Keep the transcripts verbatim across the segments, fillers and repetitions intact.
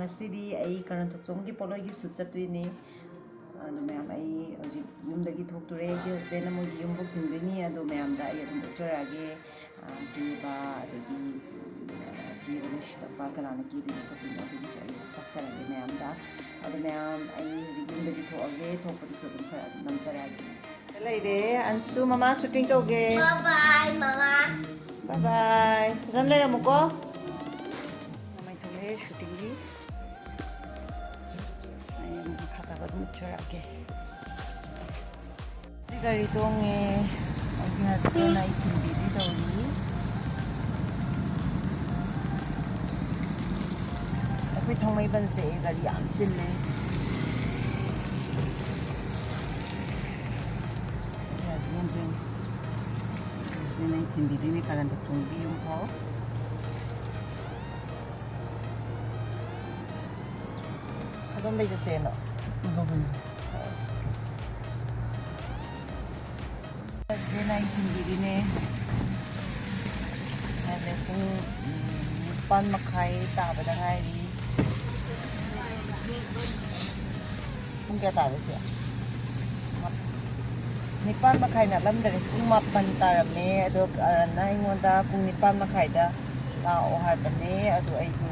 ꯉꯁꯤꯗꯤ ꯑꯩ ꯀꯔꯟ ꯊꯣꯛꯆꯣꯝꯒꯤ ꯄꯣꯠꯂꯣꯏꯒꯤ ꯁꯨꯠ ꯆꯠꯇꯣꯏꯅꯤ꯫ ꯑꯗꯣ ꯃꯌꯥꯝ, ꯑꯩ ꯍꯧꯖꯤꯛ ꯌꯨꯝꯗꯒꯤ ꯊꯣꯛꯇꯣꯔꯦ꯫ ꯑꯩꯒꯤ ꯍꯁꯕꯦꯟꯅ ꯃꯣꯏꯒꯤ ꯌꯨꯝꯕꯨꯛ ꯊꯤꯟꯗꯣꯏꯅꯤ꯫ ꯑꯗꯣ ꯃꯌꯥꯝꯗ ꯑꯩ ꯑꯗꯨꯝ ꯎꯠꯆꯔꯛꯑꯒꯦ꯫ ꯑ, ꯀꯦꯕ, ꯑꯗꯒꯤ, ꯑ, ꯀꯦꯕ ꯂꯣꯏꯁꯤꯜꯂꯛꯄ, ꯀꯅꯥꯅ ꯀꯦꯗꯣꯏꯅꯣ ꯈꯣꯠꯇꯣꯏꯅꯣ, ꯑꯗꯨꯒꯤꯁꯨ ꯑꯩ ꯇꯥꯛꯆꯔꯛꯑꯒꯦ ꯃꯌꯥꯝꯗ꯫ ꯑꯗꯣ ꯃꯌꯥꯝ, ꯑꯩ ꯍꯧꯖꯤꯛ ꯌꯨꯝꯗꯒꯤ ꯊꯣꯛꯑꯒꯦ꯫ ꯊꯣꯛꯄꯗꯨꯁꯨ ꯑꯗꯨꯝ ꯈꯔ ꯑꯗꯨꯝ ꯅꯝꯖꯔꯛꯑꯒꯦ꯫ ꯂꯩꯔꯦ꯫ ꯑꯟꯁꯨ, ꯃꯃꯥ ꯁꯨꯇꯤꯡ ꯇꯧꯒꯦ꯫ Bye bye, ꯃꯃꯥ꯫ Bye bye꯫ ꯐꯖꯅ ꯂꯩꯔꯝꯃꯨꯀꯣ꯫ ꯃꯃꯩ ꯊꯣꯛꯂꯛꯑꯦ ꯁꯨꯇꯤꯡꯒꯤ꯫ ꯑꯩ ꯑꯃꯨꯛ ꯃꯈꯥ ꯇꯥꯕ ꯑꯗꯨꯝ ꯎꯠꯆꯔꯛꯀꯦ꯫ ꯁꯤ ꯒꯥꯔꯤ ꯇꯣꯡꯉꯦ꯫ ꯑꯩꯒꯤ ꯍꯁꯕꯦꯟ ꯑꯩ ꯊꯤꯟꯕꯤꯗꯣꯏ ꯇꯧꯔꯤ꯫ ꯑꯩꯈꯣꯏ ꯊꯥꯡꯃꯩꯕꯟꯁꯦ ꯒꯥꯔꯤ ꯌꯥꯝ ꯆꯤꯜꯂꯦ꯫ ꯑꯩꯒꯤ ꯍꯁꯕꯦꯟꯁꯦ, ꯍꯁꯕꯦꯟ ꯑꯩ ꯊꯤꯟꯕꯤꯗꯣꯏꯅꯦ ꯀꯥꯔꯟꯗ ꯊꯣꯡꯕꯤ ꯌꯨꯝꯐꯥꯎ꯫ ꯑꯗꯣꯝꯗꯩ ꯆꯠꯁꯦꯅꯣ? ꯑꯗꯣꯝꯗꯩ꯫ ꯍꯁꯕꯦꯟ ꯑꯩ ꯊꯤꯟꯕꯤꯔꯤꯅꯦ꯫ ꯍꯧꯖꯤꯛ ꯄꯨꯡ, ꯎꯝ, ꯅꯤꯄꯥꯟ ꯃꯈꯥꯏ ꯇꯥꯕꯗ ꯉꯥꯏꯔꯤ꯫ ꯄꯨꯡ ꯀꯌꯥ ꯇꯥꯔꯦ, ꯆꯦ? ꯃꯥ-, ꯅꯤꯄꯥꯟ ꯃꯈꯥꯏ ꯅꯠꯂꯝꯗꯔꯦ, ꯄꯨꯡ ꯃꯥꯄꯟ ꯇꯥꯔꯝꯃꯦ꯫ ꯑꯗꯣ ꯀꯔꯟꯅ ꯑꯩꯉꯣꯟꯗ ꯄꯨꯡ ꯅꯤꯄꯥꯟ ꯃꯈꯥꯏꯗ ꯂꯥꯛꯑꯣ ꯍꯥꯏꯕꯅꯦ꯫ ꯑꯗꯣ ꯑꯩꯗꯨ,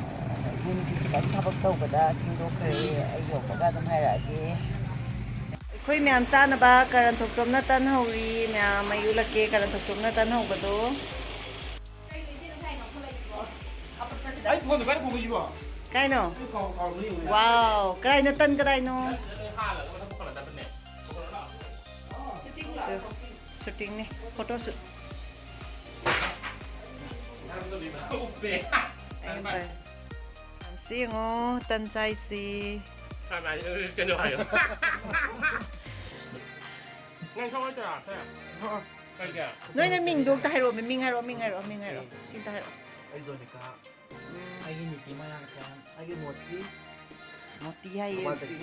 ꯑ, ꯌꯨꯝꯒꯤ ꯈꯤꯇꯪ ꯊꯕꯛ ꯇꯧꯕꯗ ꯊꯦꯡꯗꯣꯛꯈ꯭ꯔꯦ꯫ ꯑꯩ ꯌꯧꯕꯒ ꯑꯗꯨꯝ ꯍꯥꯏꯔꯛꯑꯒꯦ꯫ ꯑꯩꯈꯣꯏ ꯃꯌꯥꯝ ꯆꯥꯅꯕ ꯀꯔꯟ ꯊꯣꯛꯆꯣꯝꯅ ꯇꯟ ꯍꯧꯔꯤ꯫ ꯃꯌꯥꯝ ꯃꯩ ꯎꯠꯂꯛꯀꯦ, ꯀꯔꯟ ꯊꯣꯛꯆꯣꯝꯅ ꯇꯟ ꯍꯧꯕꯗꯣ꯫ ꯑꯩ ꯐꯣꯟꯗꯣ ꯀꯥꯏꯗ ꯐꯣꯡꯗꯣꯏꯁꯤꯕꯣ? ꯀꯥꯏꯅꯣ? ꯑꯩ ꯀꯥꯎ-, ꯀꯥꯎꯔꯝꯃꯅꯤ ꯌꯦꯡꯉꯨꯅꯦ꯫ ꯋꯥꯎ, ꯀꯗꯥꯏꯅꯣ ꯇꯟ ꯀꯗꯥꯏꯅꯣ? ꯅꯠꯇꯦ, ꯅꯣꯏ ꯍꯥꯜꯂꯒ ꯃꯊꯛ ꯄꯨꯈꯠꯂꯗꯕꯅꯦ꯫ ꯄꯨꯈꯠꯂꯣ ꯂꯥꯛꯑꯣ꯫ ꯇꯨ, ꯁꯨꯇꯤꯡꯅꯤ, ꯐꯣꯇꯣ ꯁꯨꯠ꯫ ꯅꯪ ꯇꯧꯔꯤꯕ ꯎꯞꯄꯦ꯫ ꯑꯩ ꯎꯞꯄꯦ꯫ ꯁꯤ ꯌꯦꯡꯉꯣ, ꯇꯟ ꯆꯥꯏꯁꯤ꯫ ꯀꯅꯥ ꯍꯥꯏꯅꯣ? ꯀꯩꯅꯣ ꯍꯥꯏꯌꯣ꯫ ꯅꯪ ꯁꯣꯝ ꯅꯠꯇ꯭ꯔꯥ? ꯀꯩꯒꯤ? ꯅꯣꯏꯅ ꯃꯤꯡꯗꯣ ꯑꯝꯇ ꯍꯥꯏꯔꯛꯑꯣ, ꯃꯤꯡ ꯍꯥꯏꯔꯛꯑꯣ, ꯃꯤꯡ ꯍꯥꯏꯔꯛꯑꯣ, ꯃꯤꯡ ꯍꯥꯏꯔꯛꯑꯣ꯫ ꯁꯤ ꯑꯝꯇ ꯍꯥꯏꯔꯛꯑꯣ꯫ ꯑꯩ ꯖꯣꯅꯤꯀꯥ꯫ ꯎꯝ꯫ ꯑꯩꯒꯤ ꯃꯤꯀꯤ ꯃꯣꯏꯔꯥꯡꯊꯦꯝ꯫ ꯑꯩꯒꯤ ꯃꯣꯇꯤ꯫ ꯃꯣꯇꯤ ꯍꯥꯏꯌꯦ꯫ ꯊꯧꯕꯥꯜꯗꯒꯤ꯫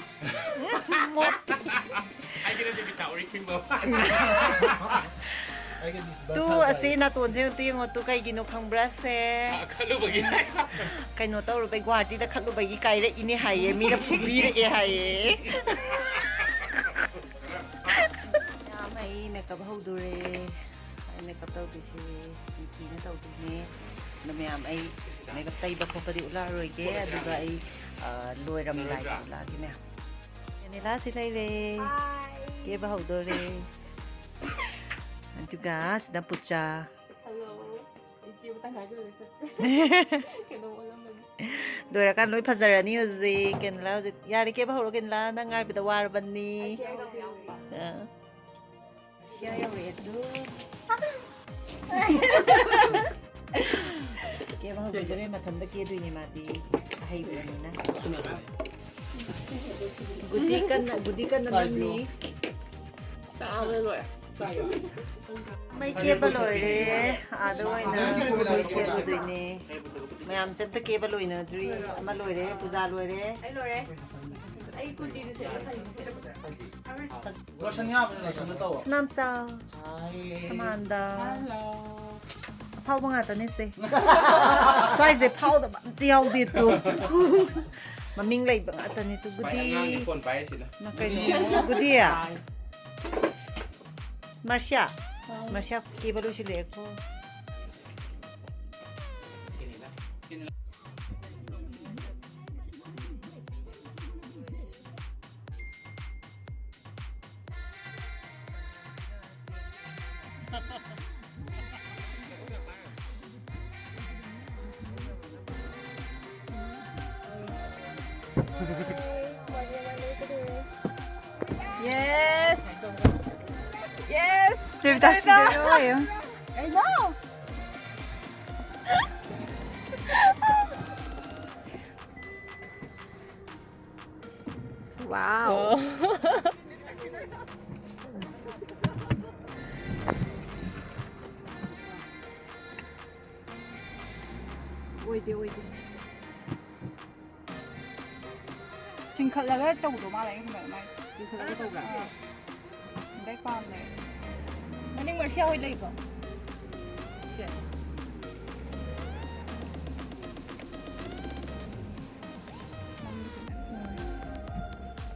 ꯃꯣꯇꯤ꯫ ꯑꯩꯒꯤꯅ ꯗꯦꯕꯤꯇꯥ ꯎꯔꯤꯡꯈꯤꯡꯕ꯫ ꯇꯨ, ꯑꯁꯤ ꯅꯥꯇꯣꯟꯁꯦ ꯑꯝꯇ ꯌꯦꯡꯉꯣ ꯇꯨ, ꯀꯩꯒꯤꯅꯣ ꯈꯪꯕ꯭ꯔꯥ ꯁꯦ? ꯈꯜꯂꯨꯕꯒꯤ꯫ ꯀꯩꯅꯣ ꯇꯧꯔꯨꯕꯩ, ꯒꯨꯍꯥꯇꯤꯗ ꯈꯠꯂꯨꯕꯒꯤ ꯀꯥꯏꯔꯛꯏꯅꯦ ꯍꯥꯏꯌꯦ, ꯃꯤꯅ ꯐꯨꯕꯤꯔꯛꯑꯦ ꯍꯥꯏꯌꯦ꯫ ꯃꯌꯥꯝ, ꯑꯩ ꯃꯦꯀꯞ ꯍꯧꯗꯣꯔꯦ꯫ ꯑꯩ ꯃꯦꯀꯞ ꯇꯧꯗꯣꯏꯁꯦ ꯄꯤꯡꯀꯤꯅ ꯇꯧꯗꯣꯏꯅꯦ꯫ ꯑꯗꯣ ꯃꯌꯥꯝ, ꯑꯩ ꯃꯦꯀꯞ ꯇꯩꯕ ꯈꯣꯠꯄꯗꯤ ꯎꯠꯂꯛꯑꯔꯣꯏꯒꯦ, ꯑꯗꯨꯒ ꯑꯩ, ꯑ, ꯂꯣꯏꯔꯝꯗꯥꯏꯗ ꯎꯠꯂꯛꯑꯒꯦ ꯃꯌꯥꯝ꯫ ꯀꯦꯅꯦꯂꯥ ꯁꯤ ꯂꯩꯔꯦ꯫ ꯀꯦꯕ ꯍꯧꯗꯣꯔꯦ꯫ ꯑꯗꯨꯒ ꯁꯤꯗ ꯄꯨꯆꯥ꯫ ꯍꯜꯂꯣ꯫ ꯑꯩ ꯀꯦꯕ ꯇꯪꯈꯥꯏ ꯆꯜꯂꯦ ꯁꯛꯁꯦ꯫ ꯀꯩꯅꯣꯝ ꯑꯣꯜꯂꯝꯃꯅꯤ꯫ ꯂꯣꯏꯔꯀꯥꯟ ꯂꯣꯏ ꯐꯖꯔꯅꯤ ꯍꯧꯖꯤꯛ꯫ ꯀꯦꯅꯦꯂꯥ ꯍꯧꯖꯤꯛ꯫ ꯌꯥꯔꯦ, ꯀꯦꯕ ꯍꯧꯔꯣ, ꯀꯦꯅꯦꯂꯥ꯫ ꯅꯪ ꯉꯥꯏꯕꯗ ꯋꯥꯔꯕꯅꯤ꯫ ꯑꯩ ꯀꯦꯔꯒ ꯑꯃꯨꯛ ꯌꯥꯎꯒꯦꯀꯣ꯫ ꯑꯥ꯫ ꯁꯤꯌꯥ ꯌꯧꯔꯛꯑꯦ ꯑꯗꯨ꯫ ꯀꯦꯕ ꯍꯧꯈꯤꯗꯣꯔꯦ, ꯃꯊꯟꯇ ꯀꯦꯗꯣꯏꯅꯦ ꯃꯥꯗꯤ꯫ ꯑꯍꯩꯕꯅꯤꯅ꯫ ꯒꯨꯗꯤ ꯀꯟꯅ, ꯒꯨꯗꯤ ꯀꯟꯅ ꯅꯝꯃꯤ꯫ ꯆꯥꯕ ꯂꯣꯏꯔꯦ꯫ ꯃꯩ ꯀꯦꯕ ꯂꯣꯏꯔꯦ꯫ ꯑꯥꯗ ꯑꯣꯏꯅ ꯄꯣꯠ ꯂꯣꯏ ꯁꯦꯠꯂꯨꯗꯣꯏꯅꯦ꯫ ꯃꯌꯥꯝꯁꯦ ꯑꯝꯇ ꯀꯦꯕ ꯂꯣꯏꯅꯗ꯭ꯔꯤ꯫ ꯑꯃ ꯂꯣꯏꯔꯦ, ꯄꯨꯖꯥ ꯂꯣꯏꯔꯦ꯫ ꯑꯩ ꯂꯣꯏꯔꯦ꯫ ꯑꯩ ꯀꯨꯔꯇꯤꯁꯨ ꯁꯦꯠꯂꯦ, ꯁꯥꯔꯤꯁꯨ ꯁꯦꯠꯂꯦ꯫ ꯂꯣꯁꯟ ꯌꯥꯕꯅꯦ, ꯂꯣꯁꯟꯗ ꯇꯧ꯫ ꯁꯅꯥꯝꯆꯥ꯫ ꯍꯥꯏ꯫ ꯁꯃꯥꯟꯗ꯫ ꯍꯜꯂꯣ꯫ ꯑꯐꯥꯎꯕ ꯉꯥꯛꯇꯅꯦ ꯁꯦ꯫ ꯁ꯭ꯋꯥꯏꯁꯦ ꯐꯥꯎꯗꯕ ꯑꯝꯇ ꯌꯥꯎꯗꯦ ꯇꯨ꯫ ꯃꯃꯤꯡ ꯂꯩꯕ ꯉꯥꯛꯇꯅꯦ ꯇꯨ꯫ ꯁꯨꯃꯥꯏꯅ ꯒꯨꯗꯤ꯫ ꯑꯉꯥꯡꯒꯤ ꯐꯣꯟ ꯄꯥꯏꯔꯤꯁꯤꯅ꯫ ꯅꯪ ꯀꯩꯅꯣ? ꯒꯨꯗꯤ꯫ ꯃꯥꯔꯁꯤꯌꯥ꯫ ꯃꯥꯔꯁꯤꯌꯥ ꯀꯦꯕ ꯂꯣꯏꯁꯤꯜꯂꯛꯑꯦꯀꯣ꯫ Yes! Yes! ꯗꯦꯕꯤꯇꯥ ꯁꯤꯗ ꯂꯣꯏꯔꯦ꯫ ꯀꯩꯅꯣ? Wow. ꯑꯣꯏꯗꯦ, ꯑꯣꯏꯗꯦ꯫ ꯆꯤꯡꯈꯠꯂꯒ ꯇꯧꯗꯧ ꯃꯥꯜꯂꯦ, ꯑꯩꯅ ꯈꯟꯕꯗ ꯃꯥꯏ꯫ ꯆꯤꯡꯈꯠꯂꯒ ꯇꯧꯕ꯭ꯔꯥ? ꯑꯥ꯫ ꯕꯦꯛ ꯄꯥꯝꯃꯦ꯫ ꯃꯅꯤꯡ ꯁꯤ ꯍꯣꯏ ꯂꯩꯀꯣ? ꯁꯦ꯫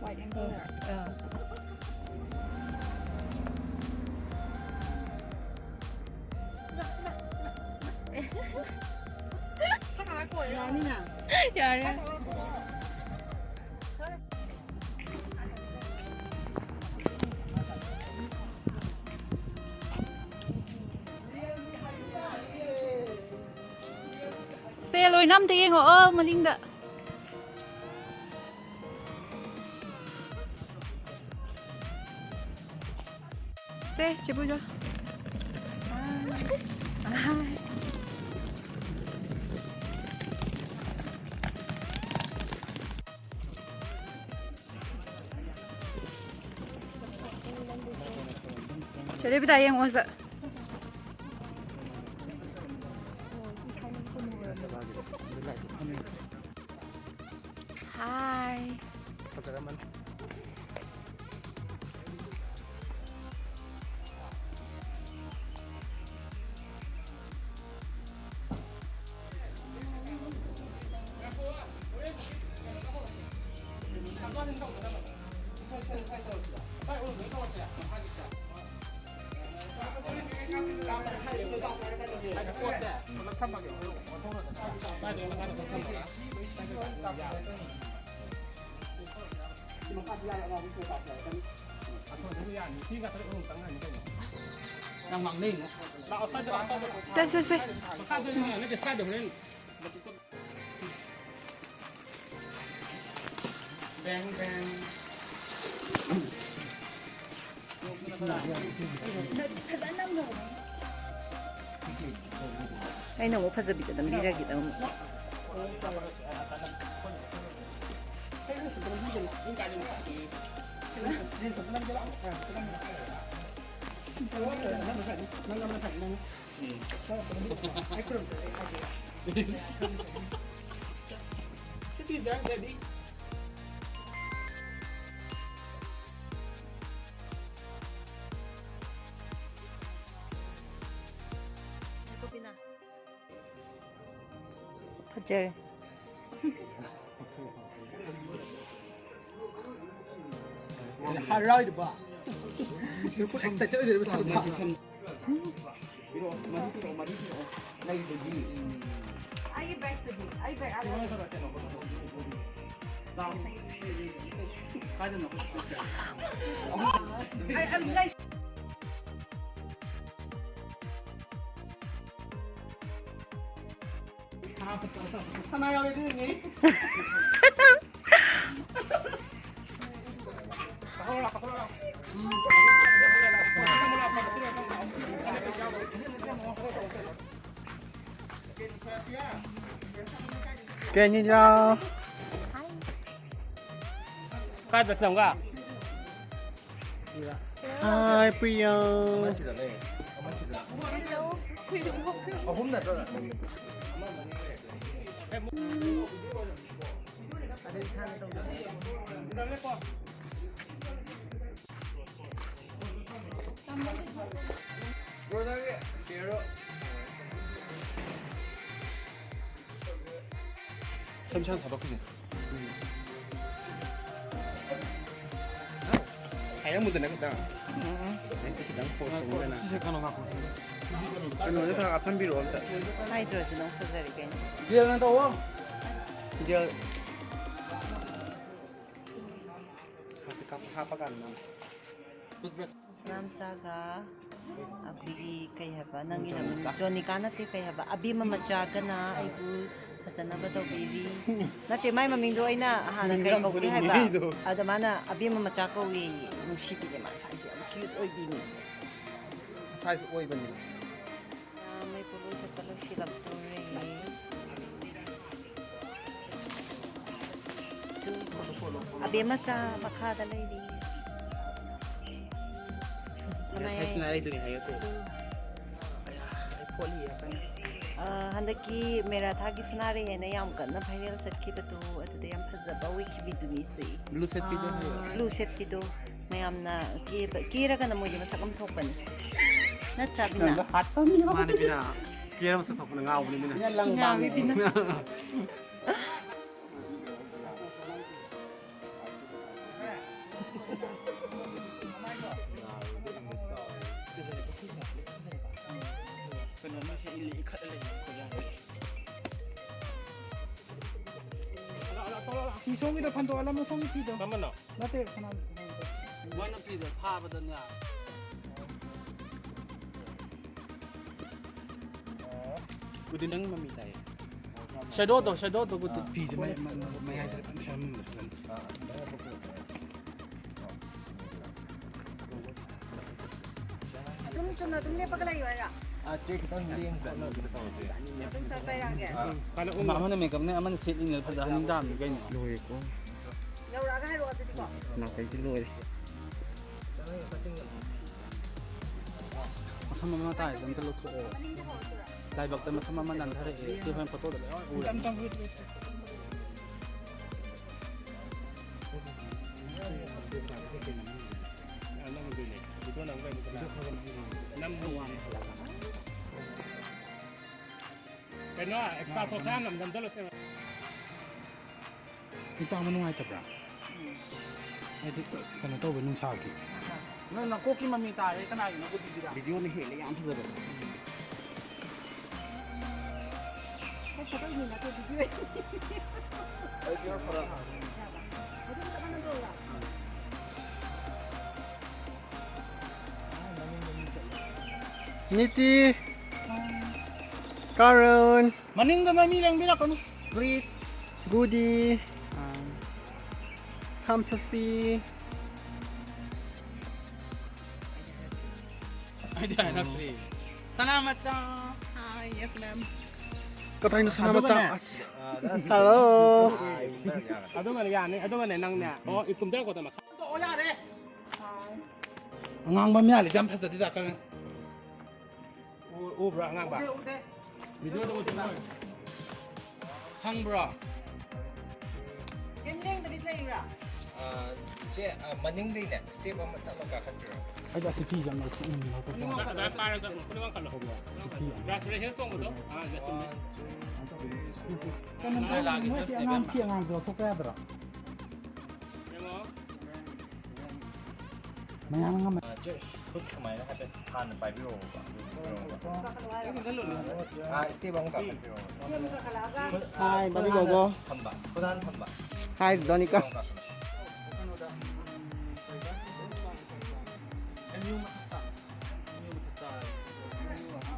Wide angle. ꯑꯥ꯫ ꯌꯥꯅꯤꯅ꯫ ꯌꯥꯔꯦ꯫ ꯁꯦ, ꯂꯣꯏꯅ ꯑꯝꯇ ꯌꯦꯡꯉꯛꯑꯣ ꯃꯅꯤꯡꯗ꯫ ꯁꯦ, ꯆꯦ ꯄꯨꯖꯥ꯫ ꯆꯦ ꯗꯦꯕꯤꯇꯥ ꯌꯦꯡꯉꯣ ꯁꯤꯗ꯫ ꯍꯥꯏ꯫ ꯐꯖꯔꯝꯃꯅꯤ꯫ ꯁꯦ, ꯁꯦ, ꯁꯦ꯫ ꯑꯩꯅ ꯑꯃꯨꯛ ꯐꯖꯕꯤꯗ ꯅꯝꯕꯤꯔꯒꯦ ꯅꯪ ꯑꯃꯨꯛ꯫ ꯆꯔꯦ꯫ ꯑꯩꯒꯤ ꯕꯦꯒꯇꯨꯗꯤ? ꯑꯩ ꯕꯦꯒ ꯑꯥ ꯂꯩ꯫ ꯀꯥꯏꯗꯅꯣ? ꯑꯩ, ꯑꯩ ꯂꯩ꯫ ꯁꯅꯥ ꯌꯥꯎꯔꯦ ꯑꯗꯨꯅꯅꯦ꯫ ꯀꯦꯅꯤꯖꯥ꯫ ꯀꯥꯏꯗ ꯆꯪꯒ? Hi, ꯄ꯭ꯔꯤꯌꯥ꯫ ꯑꯍꯨꯝ ꯅꯠꯇ꯭ꯔꯣ? ꯕ꯭ꯔꯣꯗꯔꯒꯤ ꯕꯤꯌꯔꯗꯣ꯫ ꯁꯦꯝ ꯁꯥꯡ ꯊꯕꯛꯀꯤꯁꯦ꯫ ꯍꯥꯏꯔꯝꯃꯨꯗꯅ ꯈꯤꯇꯪ꯫ ꯎꯝ꯫ ꯑꯩꯁꯦ ꯈꯤꯇꯪ ꯄꯣꯁ ꯇꯧꯅꯤꯡꯗꯅ꯫ ꯁꯤꯁꯦ ꯀꯩꯅꯣ ꯉꯥꯛꯈꯣ꯫ ꯀꯩꯅꯣꯗ ꯊꯥ ꯍꯥꯞꯆꯟꯕꯤꯔꯛꯑꯣ ꯑꯝꯇ꯫ ꯍꯥꯏꯗ꯭ꯔꯁꯨ ꯑꯗꯨꯝ ꯐꯖꯔꯤ ꯀꯩꯅꯣ꯫ ꯖꯦꯜꯅ ꯇꯧꯋꯣ꯫ ꯖꯦꯜ꯫ ꯍꯧꯖꯤꯛ ꯀꯥꯞ-, ꯍꯥꯞꯄꯀꯥꯟꯗ ꯅꯝ꯫ ꯇꯨꯠꯕ꯭ꯔꯁ꯫ ꯁꯅꯥꯝꯆꯥꯒ ꯑꯩꯈꯣꯏꯒꯤ ꯀꯩ ꯍꯥꯏꯕ ꯅꯪꯒꯤ ꯅꯃꯤꯡ? ꯖꯣꯅꯤꯀꯥ꯫ ꯖꯣꯅꯤꯀꯥ ꯅꯠꯇꯦ, ꯀꯩ ꯍꯥꯏꯕ? ꯑꯕꯦꯝꯃ ꯃꯆꯥꯒꯅ ꯑꯩꯕꯨ ꯐꯖꯅꯕ ꯇꯧꯕꯤꯔꯤ꯫ ꯅꯠꯇꯦ, ꯃꯥꯏ ꯃꯃꯤꯡꯗꯣ ꯑꯩꯅ ꯍꯥꯟꯅ ꯃꯤꯡꯗꯣ ꯀꯩ ꯌꯥꯝ ꯀꯧꯒꯦ ꯄꯨꯅꯤꯡꯉꯦ ꯍꯥꯏꯕ? ꯑꯩꯗꯣ꯫ ꯑꯗ ꯃꯥꯅ ꯑꯕꯦꯝꯃ ꯃꯆꯥ ꯀꯧꯋꯦꯌꯦ꯫ ꯅꯨꯡꯁꯤꯕꯤꯅꯦ, ꯃꯥ ꯁꯥꯏꯁꯦ ꯌꯥꯝ ꯀ꯭ꯌꯨꯠ ꯑꯣꯏꯕꯤꯅꯦ꯫ ꯁꯥꯏꯁ ꯑꯣꯏꯕꯅꯦ꯫ ꯃꯩ ꯄꯣꯠꯂꯣꯏ ꯆꯠꯄ ꯂꯣꯏꯁꯤꯜꯂꯛꯇꯣꯔꯦ꯫ ꯑꯕꯦꯝꯃꯆꯥ ꯃꯈꯥꯗ ꯂꯩꯔꯤ꯫ ꯁꯅꯥ ꯌꯥꯏ꯫ ꯁꯅꯥ ꯌꯥꯏꯗꯨꯅꯤ ꯍꯥꯏꯌꯣ ꯁꯦ꯫ ꯑꯌꯥ, ꯑꯩ ꯐꯣꯠꯂꯤꯌꯦ ꯀꯟꯅ꯫ ꯑ, ꯍꯟꯗꯛꯀꯤ ꯃꯦꯔꯥꯊꯥꯒꯤ ꯁꯅꯥꯔꯩ ꯍꯥꯏꯅ ꯌꯥꯝ ꯀꯟꯅ ꯚꯥꯏꯔꯦꯜ ꯆꯠꯈꯤꯕꯗꯣ, ꯑꯗꯨꯗ ꯌꯥꯝ ꯐꯖꯕ ꯑꯣꯏꯈꯤꯕꯤꯗꯨꯅꯤ ꯁꯦ꯫ ꯕ꯭ꯂꯨ ꯁꯦꯠꯄꯤꯗꯣ ꯍꯥꯏꯌꯣ꯫ ꯕ꯭ꯂꯨ ꯁꯦꯠꯄꯤꯗꯣ꯫ ꯃꯌꯥꯝꯅ ꯀꯦꯕ-, ꯀꯦꯔꯒꯅ ꯃꯣꯏꯗꯤ ꯃꯁꯛ ꯑꯃ ꯊꯣꯛꯄꯅꯤ꯫ ꯅꯠꯇ꯭ꯔꯥ, ꯕꯤꯅꯥ? ꯅꯪꯗꯣ ꯍꯥꯠꯄ ꯃꯤ ꯑꯃ꯫ ꯃꯥꯅꯦ, ꯕꯤꯅꯥ꯫ ꯀꯦꯔ ꯃꯁꯛ ꯊꯣꯛꯄꯅ ꯉꯥꯎꯕꯅꯤ ꯃꯤꯅ꯫ ꯉꯥꯎꯋꯤ ꯕꯤꯅ꯫ ꯐꯤ ꯁꯣꯝꯒꯤꯗꯣ ꯐꯟꯗꯣꯛꯍꯜꯂꯝꯃꯣ, ꯁꯣꯝꯒꯤ ꯐꯤꯗꯣ꯫ ꯀꯔꯝꯕꯅꯣ? ꯅꯠꯇꯦ, ꯁꯅꯥ, ꯁꯅꯥ꯫ ꯃꯣꯏꯅ ꯐꯤꯗꯣ ꯐꯥꯕꯗꯅꯦ꯫ ꯎꯗꯤ ꯅꯪ ꯃꯃꯤ ꯇꯥꯏꯌꯦ꯫ ꯁꯦꯗꯣꯗꯣ, ꯁꯦꯗꯣꯗꯣ ꯎꯗꯤ꯫ ꯐꯤꯁꯦ ꯃꯌꯥꯏ, ꯃꯌꯥꯏ, ꯃꯌꯥꯏꯁꯦ ꯈꯤꯇꯪ ꯁꯦꯝꯃꯝꯃꯣ ꯐꯖꯅ꯫ ꯑꯗꯨꯝ ꯆꯨꯝꯅ ꯑꯗꯨꯝ ꯂꯦꯞꯄꯒ ꯂꯩꯌꯣ ꯍꯥꯏꯔꯣ? ꯑꯥ, ꯆꯦ ꯈꯤꯇꯪ ꯂꯦꯡ ꯆꯠꯅꯕ ꯇꯧꯔꯁꯦ꯫ ꯑꯗꯨꯝ ꯆꯠꯄ ꯌꯥꯒꯦ? ꯑꯥ꯫ ꯑꯃ-, ꯑꯃꯅ ꯃꯦꯀꯞꯅꯦ, ꯑꯃꯅ ꯁꯦꯠꯂꯤꯅꯦ, ꯐꯖꯍꯟꯗꯥꯕꯅꯤ ꯀꯩꯅꯣ꯫ ꯂꯣꯏꯔꯦꯀꯣ꯫ ꯌꯧꯔꯛꯑꯒ ꯍꯥꯏꯔꯛꯑꯣ ꯑꯗꯨꯗꯤꯀꯣ꯫ ꯅꯥꯀꯩꯗꯤ ꯂꯣꯏꯔꯦ꯫ ꯃꯁꯝ ꯑꯃ ꯇꯥꯏꯁꯦ ꯑꯝꯇ ꯂꯧꯊꯣꯛꯑꯣ꯫ ꯃꯅꯤꯡꯗ ꯍꯧꯔꯛꯇꯣꯏꯔꯥ? ꯂꯥꯏꯕꯛꯇ ꯃꯁꯝ ꯑꯃ ꯅꯥꯟꯊꯔꯛꯑꯦ꯫ ꯁꯤ ꯍꯣꯔꯦꯟ ꯐꯣꯇꯣꯗ ꯂꯣꯏ ꯎꯔꯅꯤ꯫ ꯀꯩꯅꯣ, ꯑꯦꯛꯁꯇ꯭ꯔꯥ ꯁꯣꯠ ꯈꯔ ꯅꯝ-, ꯅꯝꯖꯜꯂꯁꯦ꯫ ꯃꯤꯠ ꯄꯥꯡꯕ ꯅꯨꯡꯉꯥꯏꯇꯕ꯭ꯔꯥ? ꯍꯥꯏꯗꯤ, ꯀꯩꯅꯣ ꯇꯧꯕ ꯅꯨꯡꯁꯥꯒꯤ꯫ ꯅꯪ ꯅꯀꯣꯛꯀꯤ ꯃꯃꯤ ꯇꯥꯔꯦ, ꯀꯅꯥꯒꯤꯅꯣ ꯀꯨꯗꯤꯒꯤꯔꯥ? ꯚꯤꯗꯤꯑꯣꯅ ꯍꯦꯜꯂꯦ ꯌꯥꯝ ꯐꯖꯕ꯫ ꯑꯩ ꯐꯣꯇꯣ ꯏꯃꯤ ꯅꯠꯇꯦ, ꯚꯤꯗꯤꯑꯣ꯫ ꯑꯩ ꯚꯤꯗꯤꯑꯣ ꯈꯔ꯫ ꯑꯗꯨꯝ ꯆꯞ ꯃꯥꯟꯅ ꯇꯧꯔꯤꯔꯣ? ꯅꯤꯇꯤ, ꯀꯥꯔꯟ, ꯃꯅꯤꯡꯗꯅ ꯃꯤ ꯂꯦꯡꯕꯤꯔꯛꯀꯅꯨ, please꯫ ꯒꯨꯗꯤ, ꯁꯝꯁꯁꯤ꯫ ꯑꯩꯗꯤ ꯍꯥꯏꯔꯛꯇ꯭ꯔꯤ꯫ ꯁꯅꯥꯃꯆꯥ꯫ Hi, yes, ma'am. ꯀꯗꯥꯏꯅꯣ ꯁꯅꯥꯃꯆꯥ? ꯑꯗꯨꯒꯅꯦ꯫ ꯑꯁ꯫ Hello꯫ ꯑꯗꯨꯒꯅꯦ ꯌꯥꯅꯤ꯫ ꯑꯗꯨꯒꯅꯦ ꯅꯪꯅꯦ꯫ ꯑꯣ, ꯏ ꯀꯨꯝꯊꯔꯛꯄꯗ ꯃꯈꯥ꯫ ꯇꯣꯛꯑꯣ ꯌꯥꯔꯦ꯫ ꯑꯉꯥꯡꯕ ꯃꯌꯥꯝꯗꯤ ꯌꯥꯝ ꯐꯖꯗꯦꯗ, ꯀꯔꯤ? ꯎ-, ꯎꯕ꯭ꯔꯥ ꯑꯉꯥꯡꯕ? ꯎꯗꯦ, ꯎꯗꯦ꯫ ꯚꯤꯗꯤꯑꯣꯗ ꯎꯗꯦ꯫ ꯈꯪꯕ꯭ꯔꯣ? ꯀꯩꯝ ꯂꯦꯡꯗꯕꯤ ꯂꯩꯕ꯭ꯔꯥ? ꯑꯥ, ꯆꯦ, ꯑꯥ, ꯃꯅꯤꯡꯗꯩꯅꯦ, step ꯑꯃ ꯇꯞꯅ ꯀꯥꯈꯠꯄꯤꯔꯣ꯫ ꯑꯩꯗꯤ ꯑꯁꯤ ꯐꯤꯁꯦ ꯌꯥꯝ ꯂꯧꯊꯣꯛꯅꯤꯡꯕ, ꯂꯧꯊꯣꯛꯄ ꯌꯥꯗ꯭ꯔꯥ? ꯑꯗꯨꯃꯥꯏꯅ ꯄꯥꯏꯔꯒ ꯃꯈꯨꯠ ꯑꯃ ꯀꯜꯂꯣ꯫ ꯑꯁꯤ ꯐꯤ ꯌꯥꯝ ꯒ꯭ꯔꯥꯁ ꯔꯦ ꯍꯤꯜꯁ ꯇꯣꯡꯕꯗꯣ? ꯑꯥ, ꯑꯗꯨꯗ ꯆꯨꯝꯃꯦ꯫ ꯀꯩꯅꯣ, ꯃꯣꯏ ꯑꯉꯥꯡ ꯐꯤ ꯑꯉꯥꯡꯕꯗꯣ ꯂꯧꯊꯣꯛꯄ ꯌꯥꯗ꯭ꯔꯣ? ꯌꯦꯡꯉꯣ꯫ ꯃꯌꯥꯝ ꯑꯃ ꯑ, just ꯈꯨꯠ ꯁꯨꯃꯥꯏꯅ ꯍꯥꯏꯐꯦꯠ ꯍꯥꯟꯅ ꯄꯥꯏꯕꯤꯔꯛꯑꯣꯕ꯫ ꯑꯗꯨ ꯄꯥꯏꯕꯤꯔꯛꯑꯣꯕ꯫ ꯑꯥ, step ꯑꯃꯨꯛ ꯀꯥꯈꯠꯄꯤꯔꯛꯑꯣꯕ꯫ ꯈꯨꯠ ꯍꯥꯏ, ꯕꯥꯕꯤ ꯍꯥꯟꯅ ꯒꯣꯒꯣ꯫ ꯊꯝꯕ꯫ ꯈꯨꯠ ꯍꯥꯟꯅ ꯊꯝꯕ꯫ ꯍꯥꯏ, ꯗꯣꯅꯤꯀꯥ꯫ Step ꯑꯃꯨꯛ ꯀꯥꯈꯠꯄ꯫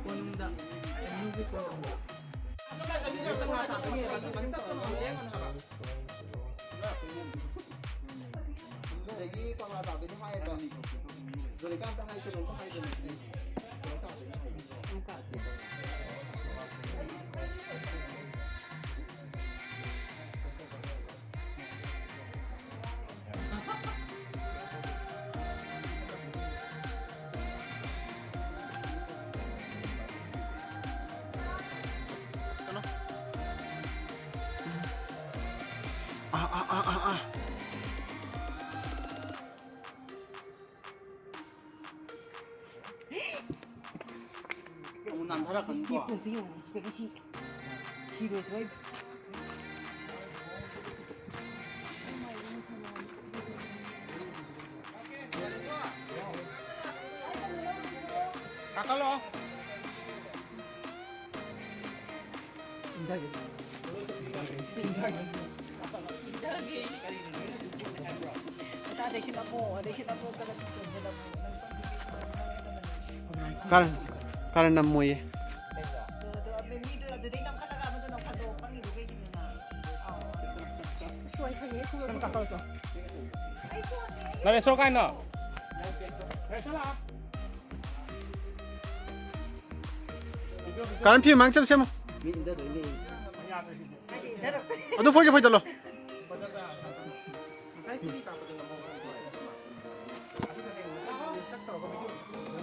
ꯀꯣꯅꯨꯡꯗ꯫ ꯑꯗꯒꯤ ꯀꯪꯂꯥ ꯇꯥꯗꯣꯏꯅꯤ ꯍꯥꯏꯌꯦꯕ꯫ ꯖꯣꯂꯤꯀꯥꯟꯇ ꯍꯥꯏ, ꯀꯩꯅꯣꯝꯇ ꯍꯥꯏꯗꯅ꯫ ꯑꯥ, ꯑꯥ, ꯑꯥ, ꯑꯥ, ꯑꯥ꯫ ꯑꯃꯨꯛ ꯅꯥꯟꯊꯔꯛꯀꯅꯤꯀꯣ꯫ ꯁꯤꯔꯣꯏꯗ꯭ꯔꯣ? ꯀꯥꯈꯠꯂꯣ꯫ ꯀꯔꯟ, ꯀꯔꯟ ꯅꯝꯃꯣꯏꯌꯦ꯫ ꯅꯔꯦꯁꯣꯔ ꯀꯥꯏꯅꯣ? ꯀꯔꯟ ꯐꯤ ꯃꯥꯡ ꯆꯠꯂꯨ ꯁꯦꯝꯃꯣ꯫ ꯑꯗꯨ ꯐꯣꯏꯒꯦ ꯐꯣꯏꯗꯠꯂꯣ꯫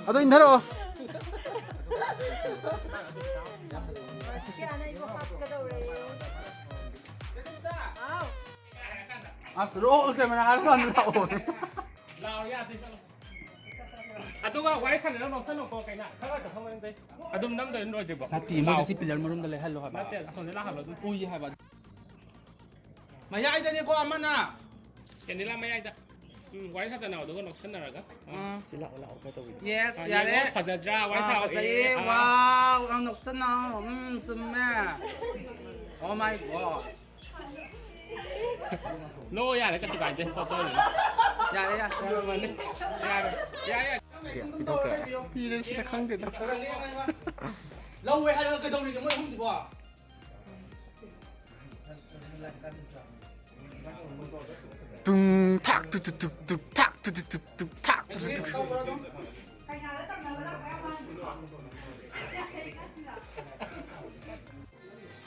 ꯑꯗꯣ ꯏꯟꯊꯔꯛꯑꯣ꯫ ꯔꯁꯤꯌꯥꯅ ꯑꯩꯕꯨ ꯍꯥꯠꯀꯗꯧꯔꯦ꯫ ꯍꯥꯎ꯫ ꯑꯁ, roll camera ꯍꯥꯏꯕ ꯀꯥꯟꯗ ꯂꯥꯛꯑꯣ꯫ ꯂꯥꯛꯑꯣ, ꯌꯥꯗꯦ, ꯆꯠꯂꯣ꯫ ꯋꯥꯔꯤ ꯁꯥꯟꯅꯔ ꯅꯣꯛꯁꯟꯅꯨꯀꯣ, ꯀꯩꯅ ꯈꯔ ꯆꯠꯊꯣꯛ ꯃꯅꯤꯡꯗꯩ꯫ ꯑꯗꯨꯝ ꯅꯝꯗꯣꯏꯅ ꯂꯣꯏꯗ꯭ꯔꯤꯕꯣ? ꯅꯠꯇꯦ, ꯃꯣꯏꯁꯦ ꯁꯤ ꯄꯤꯂꯔ ꯃꯔꯨꯝꯗ ꯂꯩꯍꯜꯂꯣ ꯍꯥꯏꯕ꯫ ꯅꯠꯇꯦ, ꯑꯁꯣꯝꯗ ꯂꯥꯛꯍꯜꯂꯣ ꯑꯗꯨꯝ꯫ ꯎꯏ ꯍꯥꯏꯕ꯫ ꯃꯌꯥꯏꯗꯅꯦꯀꯣ ꯑꯃꯅ꯫ ꯀꯦꯟꯗꯤꯂꯥ ꯃꯌꯥꯏꯗ꯫ ꯎꯝ, ꯋꯥꯔꯤ ꯁꯥꯖꯅꯧ ꯑꯗꯨꯒ ꯅꯣꯛꯁꯟꯅꯔꯒ꯫ ꯑꯥ꯫ ꯁꯤ ꯂꯥꯛꯑꯣ, ꯂꯥꯛꯑꯣ, ꯀꯩ ꯇꯧꯕꯤꯅꯣ? ꯌꯦꯁ, ꯑꯥ, ꯌꯥꯔꯦ꯫ ꯌꯦꯡꯉꯣ, ꯐꯖꯗ꯭ꯔꯥ? ꯋꯥꯔꯤ ꯑꯥ, ꯁꯥꯑꯣ꯫ ꯐꯖꯩꯌꯦ꯫ ꯑꯦ, ꯑꯥ꯫ ꯋꯥꯎ, ꯌꯥꯝ ꯅꯣꯛꯁꯟꯅꯧ꯫ ꯎꯝ, ꯆꯨꯝꯃꯦ꯫ Oh my God꯫ ꯅꯣ, ꯌꯥꯔꯦ, ꯀꯩꯁꯨ ꯀꯥꯏꯗꯦ꯫ ꯐꯣꯇꯣꯅꯤ꯫ ꯌꯥꯔꯦ, ꯌꯥꯔꯦ꯫ ꯌꯥꯔꯦ, ꯌꯥꯔꯦ, ꯌꯥꯔꯦ꯫ ꯄꯤꯔꯁꯤꯔ ꯈꯪꯗꯦꯗ꯫ ꯂꯧꯋꯦ ꯍꯥꯏꯔꯒ ꯀꯩꯗꯧꯔꯤꯒꯦ ꯃꯣꯏ ꯑꯍꯨꯝꯁꯤꯕꯣ? ꯇꯨꯡ ꯊꯥꯛ ꯇꯨ ꯇꯨ ꯇꯨꯞ ꯇꯨꯞ ꯊꯥꯛ ꯇꯨ ꯇꯨ ꯇꯨꯞ ꯇꯨꯞ ꯊꯥꯛ ꯇꯨ ꯇꯨ ꯇꯨꯞ꯫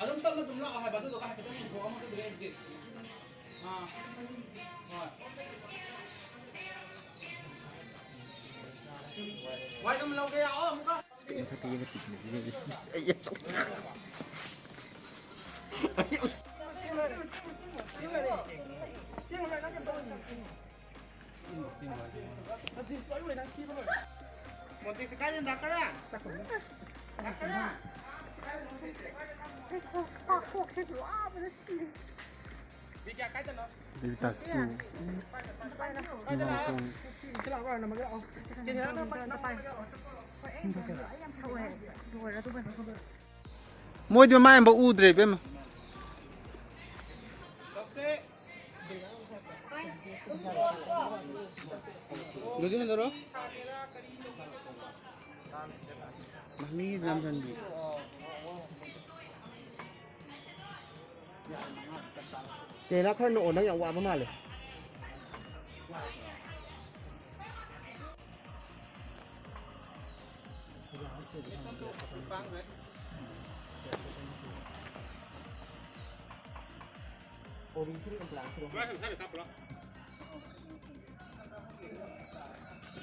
ꯑꯗꯨꯝ ꯇꯞꯅ ꯑꯗꯨꯝ ꯂꯥꯛꯑꯣ ꯍꯥꯏꯕ, ꯑꯗꯨꯗꯨꯒ ꯍꯥꯏꯐꯦꯠꯇꯪ ꯌꯦꯡꯊꯣꯛꯑꯣ ꯑꯃꯗꯨꯗ ꯑꯦꯛꯖꯤꯠ꯫ ꯑꯥ꯫ ꯍꯣꯏ꯫ ꯋꯥꯏꯗꯨꯝ ꯂꯧꯒꯦ ꯌꯥꯑꯣ ꯑꯃꯨꯛꯀ꯫ ꯃꯊꯛꯇ ꯌꯦꯡꯉꯛꯈꯤꯕꯅꯦ꯫ ꯃꯣꯟꯇꯦꯛꯁꯦ ꯀꯥꯏꯗꯅꯣ, ꯗꯥ ꯀꯔꯥ? ꯗꯥ ꯀꯔꯥ? ꯑꯩ ꯀꯣꯛ, ꯀꯣꯛꯁꯦ ꯋꯥꯕꯅ ꯁꯤꯔꯦ꯫ ꯕꯤꯀꯥꯁ ꯇꯨ꯫ ꯁꯤ ꯂꯥꯛꯑꯣ, ꯅꯝꯃꯒ ꯂꯥꯛꯑꯣ꯫ ꯂꯣꯏꯔꯦ, ꯑꯗꯨꯒ ꯃꯣꯏꯗꯤ ꯃꯃꯥꯏ ꯑꯝꯕ ꯎꯗ꯭ꯔꯦ ꯏꯕꯦꯝꯃ꯫ ꯑꯗꯨꯗꯤ ꯍꯟꯗꯣꯔꯣ꯫ ꯃꯃꯤ ꯅꯝꯖꯟꯕꯤ꯫ ꯇꯦꯂꯥ ꯈꯔ ꯅꯣꯛꯑꯣ, ꯅꯪ ꯌꯥꯝ ꯋꯥꯕ ꯃꯥꯜꯂꯦ꯫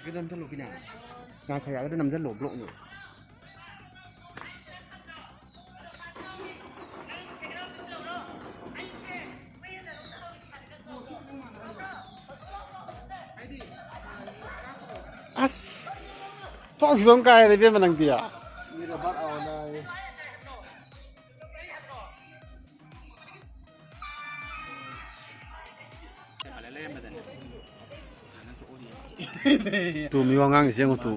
ꯀꯩꯗꯧ ꯅꯝꯁꯜꯂꯨ ꯀꯤꯅꯦ? ꯉꯥꯡꯈꯩꯔꯥꯛꯗ ꯅꯝꯁꯜꯂꯣ, ꯕ꯭ꯂꯣꯛꯅꯦ꯫ ꯑꯁ! ꯆꯥꯎꯈꯤꯕ ꯑꯃ ꯀꯥꯏꯔꯦ ꯏꯕꯦꯝꯃ ꯅꯪꯗꯤ꯫ ꯇꯨ ꯃꯤ ꯋꯥ ꯉꯥꯡꯉꯤꯁꯦ ꯌꯦꯡꯉꯨ ꯇꯨ꯫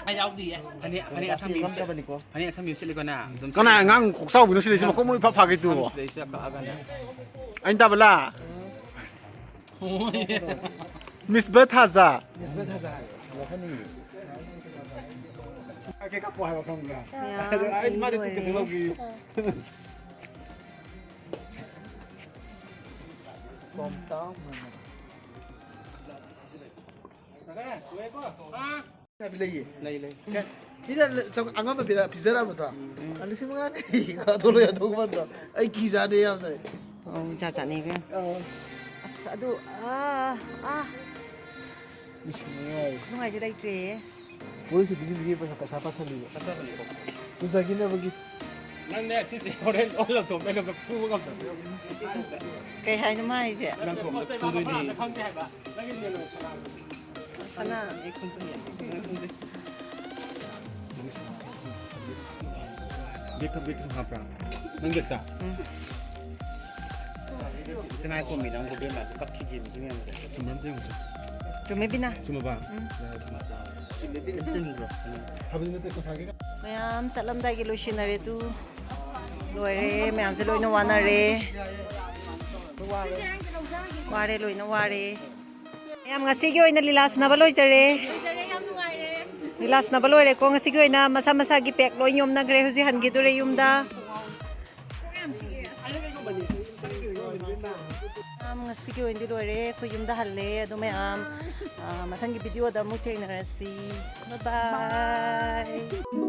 ꯑꯩ ꯌꯥꯎꯗꯤꯌꯦ꯫ ꯐꯅꯦꯛ ꯐꯅꯦꯛ ꯑꯁꯪꯕꯤ ꯑꯃ ꯁꯦꯠ-, ꯐꯅꯦꯛ ꯑꯁꯪꯕꯤ ꯑꯃ ꯁꯦꯠꯂꯤꯀꯣ ꯅꯪ꯫ ꯑꯗꯨꯝ ꯀꯅꯥ ꯁꯦꯠꯂꯤ꯫ ꯑꯉꯥꯡ ꯀꯣꯛꯆꯥꯎꯕꯤꯅꯣ ꯁꯤꯗꯩꯁꯤꯃ ꯀꯣꯛ ꯃꯣꯏ ꯏꯐ ꯐꯥꯒꯦ ꯇꯨꯕꯣ꯫ ꯁꯤꯗꯩꯁꯤꯗ ꯀꯛꯑꯒꯅꯦ꯫ ꯑꯩꯅ ꯇꯥꯕꯂꯥ꯫ ꯍꯣꯏ꯫ ꯃꯤꯁ ꯕꯊꯥꯖꯥ꯫ ꯃꯤꯁ ꯕꯊꯥꯖꯥ ꯍꯥꯏꯌꯣ꯫ ꯂꯧꯍꯟꯅꯤꯡꯉꯤ꯫ ꯀꯦꯛ ꯀꯛꯄꯣ ꯍꯥꯏꯕ ꯈꯪꯕ꯭ꯔꯥ? ꯌꯥ, ꯑꯗꯨ ꯑꯩ ꯃꯥꯗꯤ ꯂꯣꯏꯔꯦ꯫ ꯇꯨ ꯀꯩꯅꯣ ꯂꯧꯕꯤ꯫ ꯁꯣꯝꯇꯥ ꯃꯅꯥ꯫ ꯂꯩꯌꯦ꯫ ꯂꯩ, ꯂꯩ꯫ ꯃꯤꯅ ꯆꯪ-, ꯑꯉꯝꯕ ꯄꯤꯔ-, ꯄꯤꯖꯔꯛꯑꯕꯗꯣ? ꯎꯝ꯫ ꯂꯤꯁꯤꯡ ꯃꯉꯥꯅꯤ꯫ ꯑꯗꯣ ꯂꯣꯏ ꯑꯗꯨꯒꯨꯝꯕꯗꯣ꯫ ꯑꯩ ꯀꯤꯖꯥꯅꯤ ꯌꯥꯝꯅ꯫ ꯑꯧ, ꯖꯥꯠ ꯖꯥꯠꯅꯤ ꯏꯕꯦꯝ꯫ ꯑꯧ꯫ ꯑꯁ, ꯑꯗꯨ, ꯑꯥ, ꯑꯥ꯫ ꯂꯤꯁꯤꯡ ꯃꯉꯥ꯫ ꯈꯨꯅꯨꯡꯉꯥꯏꯁꯨ ꯂꯩꯇ꯭ꯔꯦ꯫ ꯄꯨꯂꯤꯁ ꯄꯤꯁꯤꯟꯕꯤꯒꯦ ꯄꯩꯁꯥ, ꯄꯩꯁꯥ ꯄꯥꯁꯜꯂꯤꯕ꯫ ꯄꯨꯖꯥꯒꯤꯅꯕꯒꯤ꯫ ꯅꯪꯅꯦ ꯁꯤꯁꯦ ꯍꯣꯔꯦꯟ ꯑꯣꯜꯂ ꯊꯣꯛꯄꯩ ꯅꯪ ꯐꯨꯕ ꯉꯝꯗꯕꯅꯦ꯫ ꯀꯩ ꯍꯥꯏꯅꯣ ꯃꯥ ꯍꯥꯏꯁꯦ? ꯅꯪ ꯊꯣꯛꯄꯗ ꯐꯨꯗꯣꯏꯅꯦ꯫ ꯈꯪꯗꯦ ꯍꯥꯏꯕ꯫ ꯅꯪꯒꯤ ꯅꯦꯠꯋꯥꯛ ꯁꯅꯥ꯫ ꯁꯅꯥ꯫ ꯑꯩ ꯈꯣꯟꯖꯦꯜ ꯌꯥꯝ ꯐꯖꯅ ꯈꯣꯟꯖꯦꯜ꯫ ꯕꯦꯛꯇ, ꯕꯦꯛꯇ ꯁꯨꯝ ꯍꯥꯞꯄ꯭ꯔꯥ? ꯅꯪ ꯕꯦꯛꯇ? ꯎꯝ꯫ ꯏꯇꯅꯥꯏ ꯀꯣꯝꯃꯤ ꯅꯪ ꯒꯣꯕꯦꯟ ꯂꯥꯏꯗ ꯀꯛꯈꯤꯒꯦ ꯃꯤ ꯃꯌꯥꯝꯁꯦ꯫ ꯆꯨꯝꯕ꯭ꯔꯥ ꯑꯝꯇ ꯌꯦꯡꯉꯨꯁꯦ꯫ ꯆꯨꯝꯃꯦ ꯕꯤꯅꯥ꯫ ꯆꯨꯝꯃꯕ? ꯎꯝ꯫ ꯆꯨꯝꯃꯦ ꯕꯤꯅꯥ꯫ ꯆꯨꯝꯕ꯭ꯔꯣ? ꯎꯝ꯫ ꯐꯕꯗꯤ ꯅꯠꯇꯦ, ꯀꯣꯟꯊꯥꯒꯤ꯫ ꯃꯌꯥꯝ ꯆꯠꯂꯝꯗꯥꯏꯒꯤ ꯂꯣꯏꯁꯤꯟꯅꯔꯦ ꯇꯨ꯫ ꯂꯣꯏꯔꯦ, ꯃꯌꯥꯝꯁꯦ ꯂꯣꯏꯅ ꯋꯥꯅꯔꯦ꯫ ꯋꯥꯔꯦ, ꯂꯣꯏꯅ ꯋꯥꯔꯦ꯫ ꯃꯌꯥꯝ ꯉꯁꯤꯒꯤ ꯑꯣꯏꯅ ꯂꯤꯂꯥ ꯁꯥꯟꯅꯕ ꯂꯣꯏꯖꯔꯦ꯫ ꯂꯣꯏꯖꯔꯦ, ꯌꯥꯝ ꯅꯨꯡꯉꯥꯏꯔꯦ꯫ ꯂꯤꯂꯥ ꯁꯥꯟꯅꯕ ꯂꯣꯏꯔꯦꯀꯣ꯫ ꯉꯁꯤꯒꯤ ꯑꯣꯏꯅ ꯃꯁꯥ ꯃꯁꯥꯒꯤ ꯄꯦꯛ ꯂꯣꯏ ꯌꯣꯝꯅꯈ꯭ꯔꯦ꯫ ꯍꯧꯖꯤꯛ ꯍꯟꯈꯤꯗꯣꯔꯦ ꯌꯨꯝꯗ꯫ ꯃꯌꯥꯝ ꯉꯁꯤꯒꯤ ꯑꯣꯏꯅꯗꯤ ꯂꯣꯏꯔꯦ꯫ ꯑꯩꯈꯣꯏ ꯌꯨꯝꯗ ꯍꯜꯂꯦ꯫ ꯑꯗꯣ ꯃꯌꯥꯝ, ꯑ, ꯃꯊꯪꯒꯤ ꯚꯤꯗꯤꯑꯣꯗ ꯑꯃꯨꯛ ꯊꯦꯡꯅꯔꯁꯤ꯫ Bye bye꯫